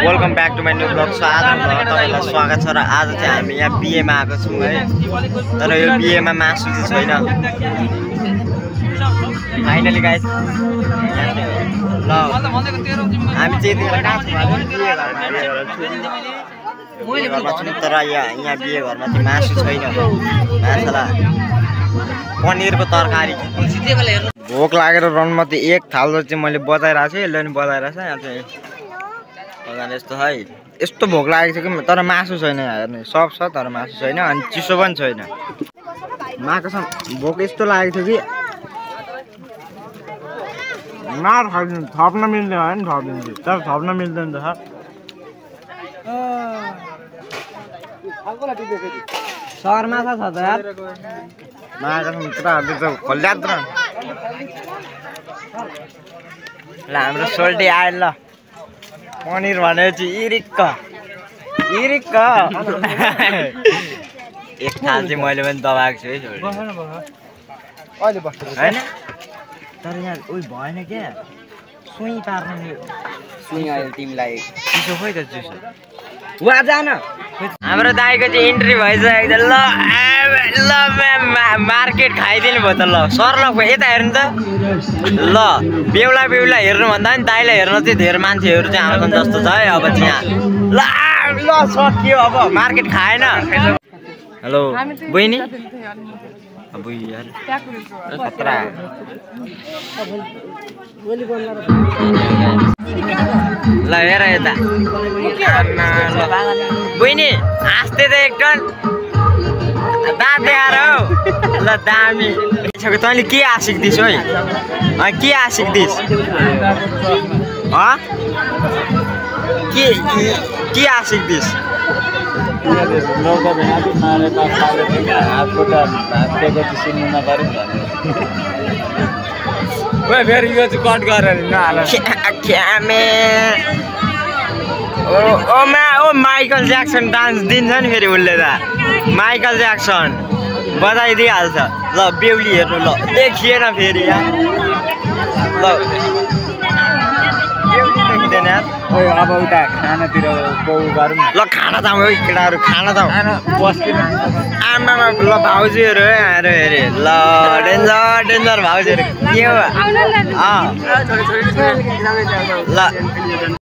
Welcome back to my new blog. So आज तपाईँलाई स्वागत छ र आज चाहिँ हामी यहाँ बिहेमा आएको छौँ है। तर यो बिहेमा मासु चाहिँ छैन। फाइनली गाइस ल हामी चाहिँ यतिखेर कहाँ छौँ तर यहाँ बिहे घरमा चाहिँ मासु छैन। माछाला पनिरको तरकारी। भोक लागेर रनमती एक थाल चाहिँ मैले बजाइरहेको छु। यसले पनि बजाइरहेछ। यहाँ चाहिँ यस्तो है, यस्तो भोक लागेको छ कि तर मासु छैन। हेर्नु सब छ तर मासु छैन अनि चिसो पनि छैन। माकोसम्म भोक यस्तो लागेको थियो कि मार खाइदिनु। थप्न मिल्दैन होइन, थपिदिन्छु तर थप्न मिल्दैन त सर माछा छ त यार। माकोसम्म पुरा खोल्याद्र ल हाम्रो सोल्टी आयो ल। पनिर भनेपछि इरिक्क इरिक्क एक थाल चाहिँ मैले पनि दबाएको छु है होइन। तर यहाँ उयो भएन क्या, सुई पार्नु सुई आयो तिमीलाई चिसो खोइ त चिसो वा जान। हाम्रो दाइको चाहिँ इन्ट्री भइसकेको छ ल। ल मार्केट खाइदिनु भयो त ल। सर ल यता हेर्नु त ल। बेहुला बेहुला हेर्नुभन्दा पनि दाइलाई हेर्न चाहिँ धेरै मान्छेहरू चाहिँ आउँछन् जस्तो छ है। अब चाहिँ यहाँ ल ल सक्यो अब मार्केट खाएन। हेलो बहिनी ल हेर यता बहिनी आस्ते त एकटन दाँत देखाएर हौ ल। दामी तैँले के आशिक दिस है, के आशिक दिस के आशिक दिस। फेरि यो चाहिँ कट गरेर ओ माइकल ज्याक्सन डान्स दिन्छ नि फेरि उसले त। माइकल ज्याक्सन बजाइदिइहाल्छ ल। बेहुली हेर्नु ल देखिएन फेरि यहाँ ल। बेहुली देखिँदैन यार। अब उता खानातिर गरौँ ल। खाना जाउँ है केटाहरू, खाना जाउँ। आमामा ल भाउजूहरू है आएर हेरे ल। डेन्जर डेन्जर भाउजूहरू के हो ल।